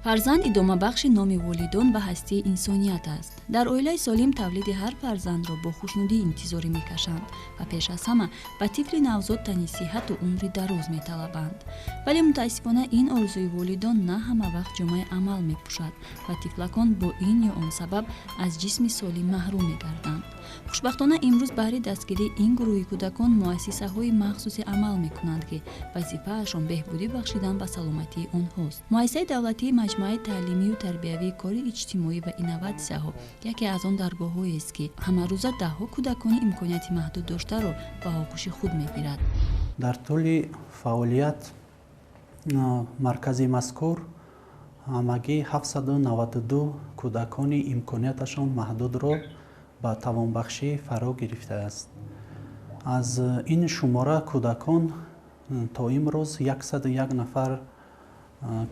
Фарзанд идомабахши номи волидон ва ҳастии инсоният аст. Дар оилаи солим тавлиди ҳар фарзандро бо хушнудӣ интизорӣ мекашанд ва пеш аз ҳама ба тифли навзод тани сиҳату умри дароз металабанд. Вале мутаассифона ин орзуи волидон на ҳама вақт ҷомаи амал мепӯшад ва тифлакон бо ин ё он сабаб аз ҷисми солим маҳрум мегарданд. Хушбахтона имрӯз баҳри дастгирии ин гурӯҳи кӯдакон муассисаҳои махсусе амал мекунанд, ки вазифаашон беҳбудӣ бахшидан ба саломатии онҳост. Муассисаи давлатии маҷмӯаи таълимию тарбиявии кори иҷтимоӣ ва инноватсияҳо яке аз он даргоҳҳоест, ки ҳамарӯза даҳҳо кӯдакони имконияти маҳдуд доштаро ба оғӯши худ мегирад. Дар тӯли фаъолият маркази мазкур ҳамагӣ 792 кӯдакони имконияташон маҳдудро ба тавонбахшӣ фаро гирифтааст. Аз ин шумора кӯдакон то имрӯз 101 нафар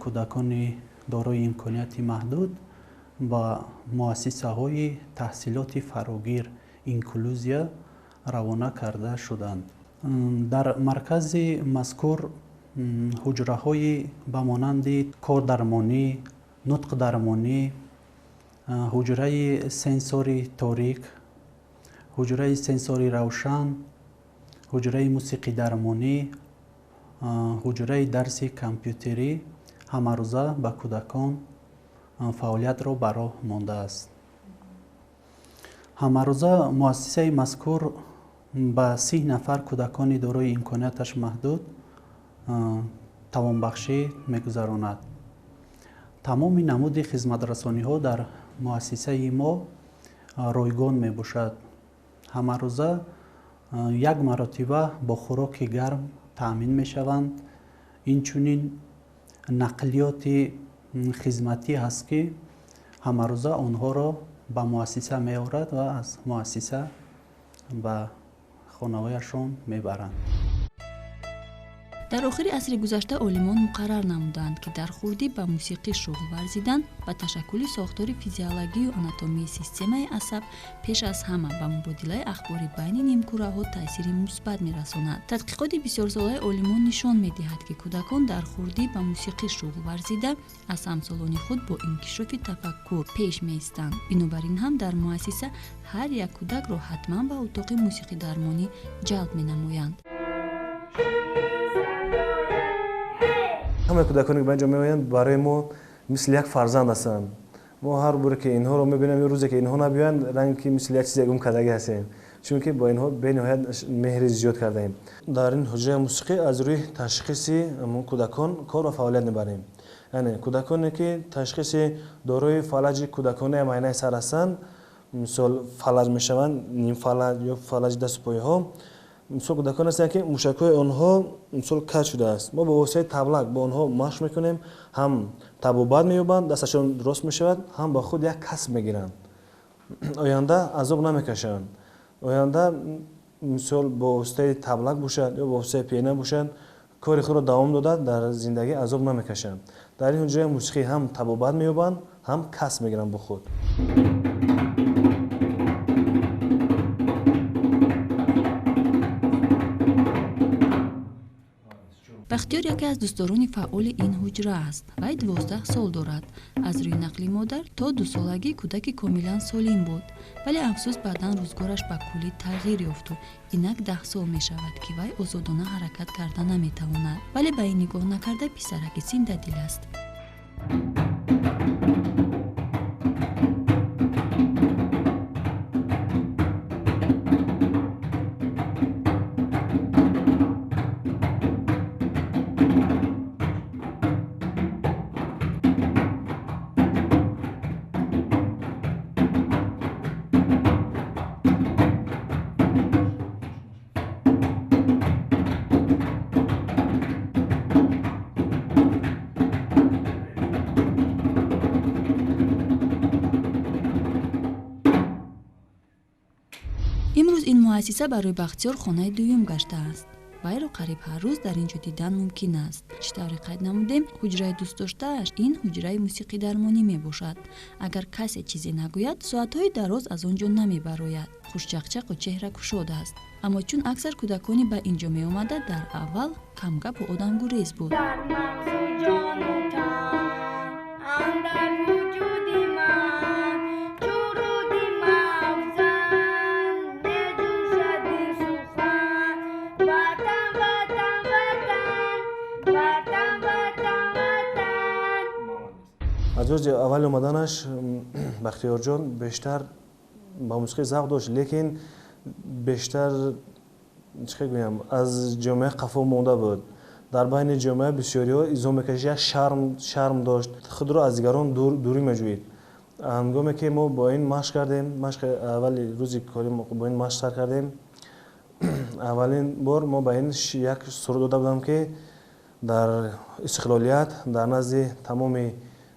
кӯдакони дорои имконияти маҳдуд ба муассисаҳои таҳсилоти фарогир инклюзия равона карда шуданд. Дар маркази мазкур ҳуҷраҳои ба монанди кордармонӣ, нутқдармонӣ, ҳуҷраи сенсори торик, ҳуҷраи сенсори равшан, ҳуҷраи мусиқидармонӣ, ҳуҷраи дарси компютерӣ ҳамарӯза ба кӯдакон фаъолиятро ба роҳ мондааст. Ҳамарӯза муассисаи мазкур ба 30 нафар кӯдакони дорои имконияташ маҳдуд тавонбахшӣ мегузаронад. Тамоми намуди хизматрасониҳо дар муассисаи мо ройгон мебошад. Ҳамарӯза як маротиба бо хӯроки гарм таъмин мешаванд. Инчунин нақлиёти хизматӣ ҳаст, ки ҳамарӯза онҳоро ба муассиса меорад ва аз муассиса ба хонаҳояшон мебаранд. Дар охири асри гузашта олимон муқаррар намуданд, ки дар хурдӣ ба мусиқӣ шуғл варзидан ба ташаккули сохтори физиологию анатомии системаи асаб пеш аз ҳама ба мубодилаи ахбори байни нимкураҳо таъсири мусбат мерасонад. Тадқиқоти бисёрсолаи олимон нишон медиҳад, ки кӯдакон дар хурдӣ ба мусиқӣ шуғл варзида аз ҳамсолони худ бо инкишофи тафаккур пеш меистанд. Бинобар ин ҳам дар муассиса ҳар як кӯдакро ҳатман ба утоқи мусиқидармонӣ ҷалб менамоянд. Ҳамаи кӯдаконе ки ба инҷо меоянд барои мо мисли як фарзанд ҳастанд. Мо ҳар боре ки инҳоро мебинем ё рӯзе ки инҳо набиёянд, ранг ки мисли як чизе гум кардагӣ ҳастем, чунки бо инҳо бениҳоят меҳри зиёд кардаем. Дар ин ҳуҷраи мусиқӣ аз рӯи ташхиси кӯдакон кор ва фаъолият мебарем. Яъне кӯдаконе ки ташхиси дорои фалаҷи кӯдаконаи майнаи сар ҳастанд, мисол фалаҷ мешаванд, нимфалаҷ ё фалаҷи дасту пойҳо, мисол кӯдакон ҳастанд ки мушакҳои онҳо мисол каҷ шудааст. Мо бо воситаи таблак бо онҳо машқ мекунем, ҳам табобат меёбанд, дасташон рост мешавад, ҳам ба худ як касб мегиранд. Оянда азоб намекашанд. Оянда мисол бо воситаи таблак бошад ё бо воситаи пиана бошад, кори худро давом дода дар зиндагӣ азоб намекашанд. Дар ин ҳуҷраи мусиқӣ ҳам табобат меёбанд, ҳам касб мегиранд бо худ. Бахтиёр яке аз дӯстдорони фаъоли ин ҳуҷра аст. Вай 12 сол дорад. Аз рӯи нақли модар то дусолагӣ кӯдаки комилан солим буд, вале афсӯс баъдан рӯзгораш ба куллӣ тағйир ёфту инак 10 сол мешавад, ки вай озодона ҳаракат карда наметавонад. Вале ба ин нигоҳ накарда писараки зиндадил аст. Имрӯз ин муассиса барои Бахтиёр хонаи дуюм гаштааст. Вайро қариб ҳар рӯз дар ин ҷо дидан мумкин аст. Чӣ тавре қайд намудем, ҳуҷраи дӯстдоштааш ин ҳуҷраи мусиқидармонӣ мебошад. Агар касе чизе нагӯяд, соатҳои дароз аз он ҷо намебарояд. Хушчақчақу чеҳракушод аст. Аммо чун аксар кӯдаконе ба ин ҷо меомада, дар аввал камгапу одамгурез буд. Аз рӯзи аввали омаданаш Бахтиёрҷон бештар ба мусиқӣ завқ дошт, лекин бештар чӣ гӯям, аз ҷомеа қафо монда буд. Дар байни ҷомеа бисёриҳо изо мекашид, як шарм дошт, худро аз дигарон дурӣ меҷӯид. Ҳангоме ки мо бо ин машқ кардем, машқи аввали рӯзи кори бо ин машқ сар кардем, аввалин бор мо ба ин як суруд дода будам, ки дар истиқлолият дар назди тамоми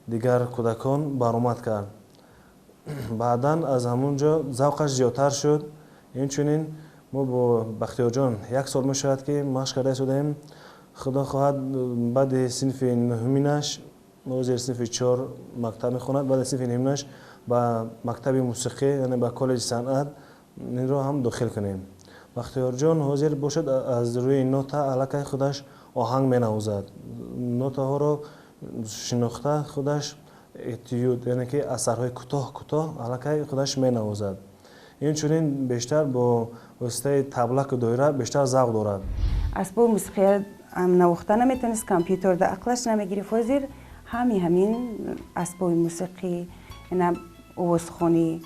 дигар кӯдакон баромад кард. Баъдан аз ҳамон ҷо завқаш зиёдтар шуд. Инчунин мо бо Бахтиёрҷон як сол мешавад, ки машқ карда истодаем. Худо хоҳад, баъди синфи нуҳуминаш, ҳозир синфи 4 мактаб мехонад, баъди синфи нуҳуминаш ба мактаби мусиқӣ, яъне ба коллеҷи санъат инро ҳам дохил кунем. Бахтиёрҷон ҳозир бошад, аз рӯи нота аллакай худаш оҳанг менавозад, нотаҳоро шинохта худаш этюд, яъне ки асарҳои кӯтоҳ кӯтоҳ аллакай худаш менавозад. Инчунин бештар бо воситаи таблаку доира бештар завқ дорад. Асбоби мусиқия навохта наметавонист, компютер да ақлаш намегирифт. Ҳозир ҳамин асбоби мусиқӣ, ина овозхонӣ,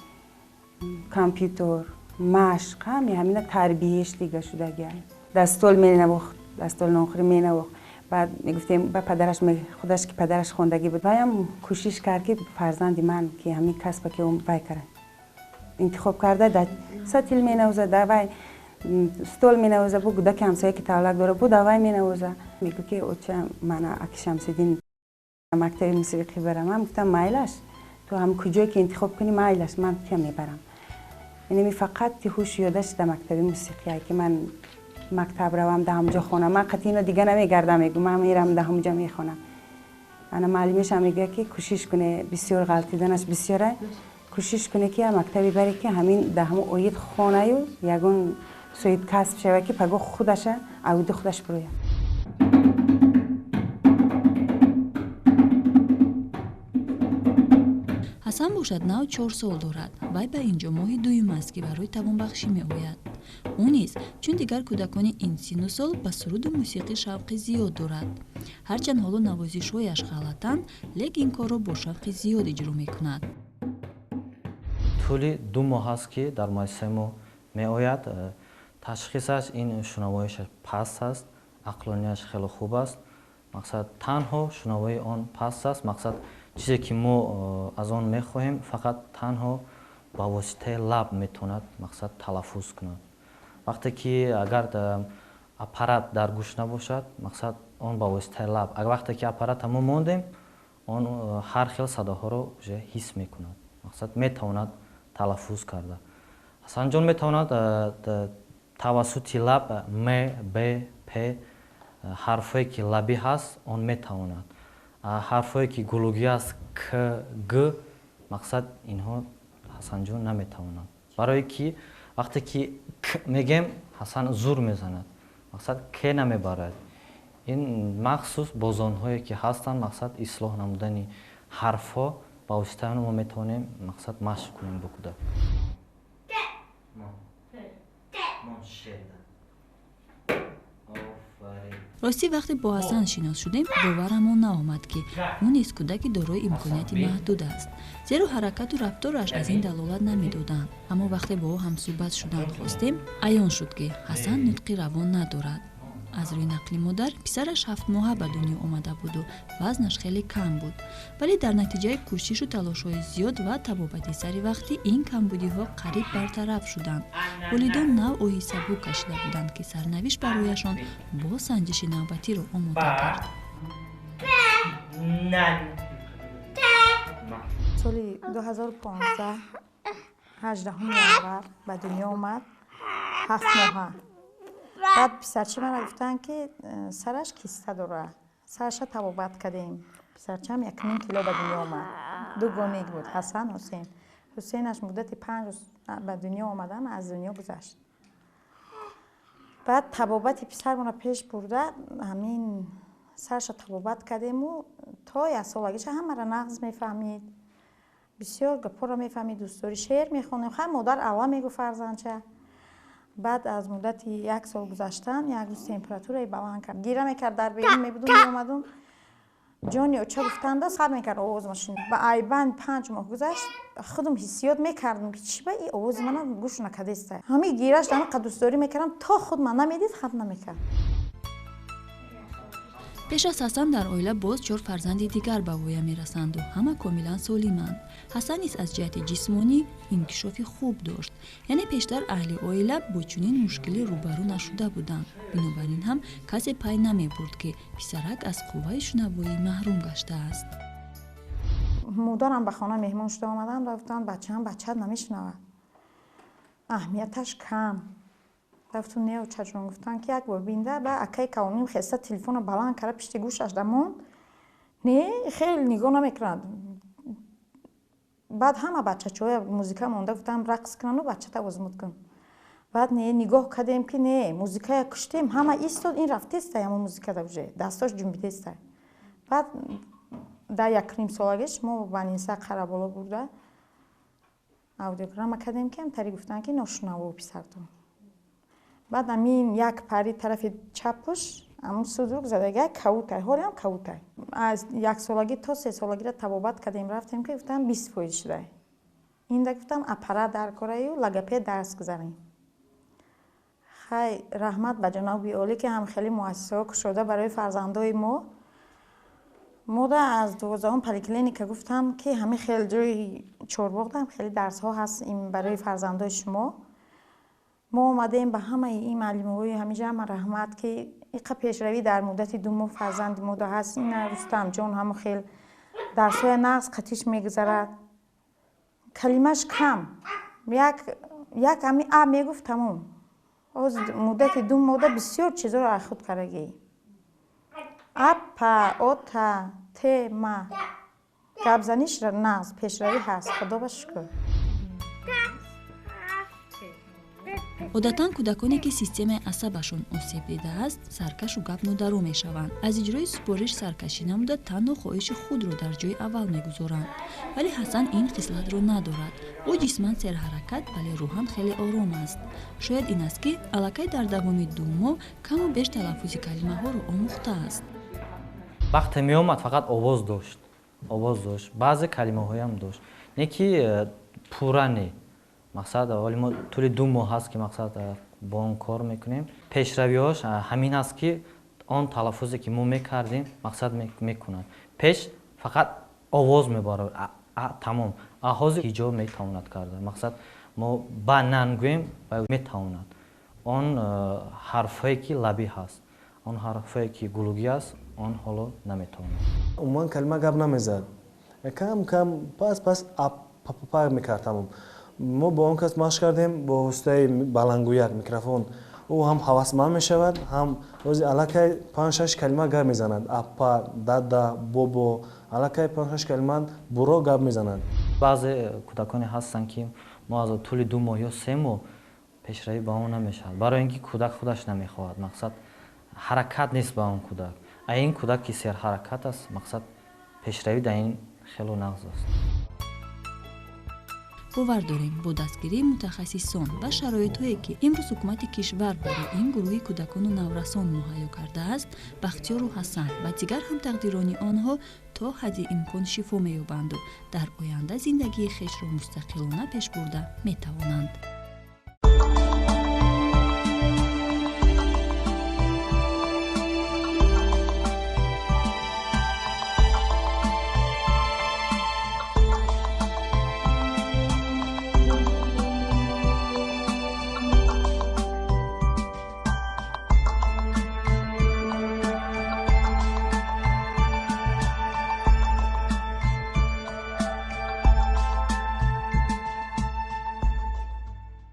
компютер, машқ, ҳамина тарбиеш дига шудагия. Дастол менавохт, дастол нонхӯрӣ менавохт. Баъд мегуфтем ба падараш, худаш ки падараш хондагӣ буд, ваям кӯшиш кард, ки фарзанди ман ки ҳамин касба ки вай кард интихоб карда, да сатил менавозад, да вай стол менавоза, бу кӯдаки ҳамсоя ки тавлак дора, бу давай менавоза. Мегӯ ки оча, мана аки Шамсиддин мактаби мусиқӣ барам. Ман гуфтам, майлаш, ту ҳам куҷое ки интихоб кунӣ, майлаш, ман тия мебарам. Инами фақат ти ҳуш ёдаш да мактаби мусиқия, ки ман мактаб равам, да ҳамҷо хонам, ман қатъи ино дига намегардам, мегӯ ман мерам да ҳамҷо мехонам. Ана муаллимашам мегӯяд, ки кӯшиш куне, бисёр ғалтиданаш бисёра, кӯшиш куне, ки мактаби баре, ки ҳамин да ҳамо оид хонаю ягон соҳиб касб шава, ки паго худаша авди худаш бирояд. Ҳасан бошад, нав 4 сол дорад. Вай ба ин ҷо моҳи дуюм аст, ки барои тавонбахшӣ меояд. Ӯ низ чун дигар кӯдакони ин синну сол ба суруду мусиқӣ шавқи зиёд дорад. Ҳарчанд ҳоло навозишҳояш ғалатанд, лек ин корро бо шавқи зиёд иҷро мекунад. Тӯли 2 моҳ аст, ки дар муассисаи мо меояд. Ташхисаш ин шунавоияш паст аст, ақлонияш хеле хуб аст. Мақсад танҳо шунавоии он паст аст. Мақсад чизе ки мо аз он мехоҳем, фақат танҳо ба воситаи лаб метавонад мақсад талаффуз кунад. Вақте ки агар аппарат дар гӯш набошад, мақсад он ба воситаи лаб. Агар вақте ки аппарата мо мондем, он ҳар хел садоҳоро уже ҳис мекунад, мақсад метавонад талаффуз карда. Ҳасанҷон метавонад тавассути лаб м, б, п ҳарфҳое ки лабӣ ҳаст, он метавонад. Ҳарфҳое ки гулугӣ аст, к, г, мақсад инҳо Ҳасанҷон наметавонад. Барое ки вақте ки к мегем, Ҳасан зур мезанад, мақсад к намебарад. Ин махсус бозонҳое ки ҳастанд, мақсад ислоҳ намудани ҳарфҳо ба воситаи он мо метавонем мақсад машқ кунем бо кӯдак. Ростӣ, вақте бо Ҳасан шинос шудем, боварамон наомад, ки ӯ низ кӯдаки дорои имконияти маҳдуд аст, зеро ҳаракату рафтораш аз ин далолат намедоданд. Аммо вақте бо ӯ ҳамсӯҳбат шудан хостем, аён шуд, ки Ҳасан нутқи равон надорад. Аз рӯи нақли модар, писараш 7 моҳа ба дунё омада буду вазнаш хеле кам буд, вале дар натиҷаи кӯшишу талошҳои зиёд ва табобати саривақтӣ ин камбудиҳо қариб бартараф шуданд. Волидон нав оҳи сабук кашида буданд, ки сарнавишт барояшон боз санҷиши навбатиро омода кард. Соли 2015 18 январ ба дунё омад, 7 моҳа. Баъд писарчи мана гуфтанд, ки сараш киста дорад. Сараша табобат кардем. Писарчаам 1,5 кило ба дунё омад. Ду гоник буд, Ҳасан, Ҳусейн. Ҳусейнаш муддати 5 рӯз ба дунё омадан аз дунё гузашт. Баъд табобати писармонро пеш бурда, ҳамин сараша табобат кардему то яксолагиша ҳамаро нағз мефаҳмид, бисёр гапҳоро мефаҳмид, дӯстдори шеър мехонем. Хай, модар аввал мегуфт фарзандча. Баъд аз муддати як сол гузаштан, як рӯз температураи баланд кард, гира мекард, дар берун мебудум, меомадум. Ҷони оча гуфтанда сар мекард овоз машин. Ба айбанд 5 моҳ гузашт, худам ҳиссиёт мекардам, ки чӣ ба ин овози мана гӯш накардеста. Ҳамин гираш ҳама дӯстдорӣ мекардам, то худ ман намедид, хат намекард. Пеш аз Ҳасан дар оила боз 4 фарзанди дигар ба воя мерасанду ҳама комилан солиманд. Ҳасан низ аз ҷиҳати ҷисмонӣ инкишофи хуб дошт. Яъне пештар аҳли оила бо чунин мушкилӣ рӯбарӯ нашуда буданд. Бинобар ин ҳам касе пай намебурд, ки писарак аз қувваи шунавоӣ маҳрум гаштааст. Модарам ба хона меҳмон шуда омаданд ва гуфтанд, бачаам бачаат намешунавад, аҳамияташ кам. Рафту не, очаҷон, гуфтанд, ки як бор бинда. Ба акаи калоним хеста телефонро баланд карда пишти гӯшаш дамонд. Не, хеле нигоҳ намекунад. Баъд ҳама бачачоя музика монда, гуфтам рақс кунану бачата озмуд кун. Баъд не, нигоҳ кардем, ки не, музикая куштем, ҳама истод, ин рафтеста ҳамо музикада уже дастош ҷунбидеста. Баъд дар 1,5 солагиш мо ба Ниса Қараболо бурда аудиограмма кардем, ки ҳамтари гуфтанд, ки ношунаво писартон. Баъд амин як пари тарафи чапуш амун судруг задага кавутай, ҳолиам кавутай. Аз 1 солагӣ то 3 солагиро табобат кардем, рафтем, ки гуфтам 20% шудай. Инда гуфтам аппарат дар кораю логопед дарс гузарем. Хай, раҳмат ба ҷаноби олӣ, ки ҳам хеле муассисаҳо кушода барои фарзандои мо. Мода аз 12 поликлиника гуфтам, ки ҳамин хел ҷои Чорбоғда ҳам хеле дарсҳо ҳаст ин барои фарзандои шумо. Мо омадем ба ҳамаи ин маълимоҳои ҳамиҷа ҳама раҳмат, ки иқа пешравӣ дар муддати 2 моҳ фарзанди мо ҳаст. Ина Рустамҷон ҳамо хел дарсҳоя нағз қатиш мегузарад. Калимаш кам. Як ҳами а мегуфт, тамом. Ҳоз муддати 2 моҳда бисёр чизоро аз худ кардагӣ. А, па, ота, те, ма. Гапзаниш нағз, пешравӣ ҳаст, худо ба шукр. Одатан кӯдаконе, ки системаи асабашон осеб дидааст, саркашу гап нодаро мешаванд. Аз иҷрои супориш саркашӣ намуда, танҳо хоҳиши худро дар ҷои аввал мегузоранд. Вале Ҳасан ин хислатро надорад. Ӯ ҷисман серҳаракат, вале рӯҳан хеле ором аст. Шояд ин аст, ки аллакай дар давоми 2 моҳ каму беш талаффузи калимаҳоро омӯхтааст. Вақте меомад, фақат овоз дошт. Овоз дошт. Баъзе калимаҳоям дошт. Не ки пурра не. Мақсад вале мо тӯли 2 моҳ ҳаст, ки мақсад бо он кор мекунем. Пешравиҳош ҳамин аст, ки он талаффузе, ки мо мекардем, мақсад мекунад. Пеш фақат овоз мебарад, тамом. Ҳозир ҳиҷоб метавонад карда. Мақсад мо ба нангӯем, ва метавонад. Он ҳарфҳое, ки лабӣ ҳаст, он ҳарфҳое, ки гулугӣ аст, он ҳоло наметавонад. Умуман калима гап намезад. Кам кам пас пас ап мекард, тамом. Мо бо он кас машқ кардем бо воситаи баландгӯяк микрофон. Ӯ ҳам ҳавасманд мешавад, ҳам ози аллакай 5-6 калима гап мезанад. Аппа, дада, бобо, аллакай 5-6 калима буро гап мезанад. Баъзе кӯдаконе ҳастанд, ки мо аз тӯли 2 моҳ ё 3 моҳ пешравӣ ба он намешавад. Барои ин ки кӯдак худаш намехоҳад, мақсад ҳаракат нест ба он кӯдак. А ин кӯдак, ки серҳаракат аст, мақсад пешравӣ дар ин хело нағз аст. Бовар дорем, бо дастгирии мутахассисон ва шароитҳое, ки имрӯз ҳукумати кишвар барои ин гурӯҳи кӯдакону наврасон муҳайё кардааст, Бахтиёру Ҳасан ва дигар ҳамтақдирони онҳо то ҳадди имкон шифо меёбанду дар оянда зиндагии хешро мустақилона пеш бурда метавонанд.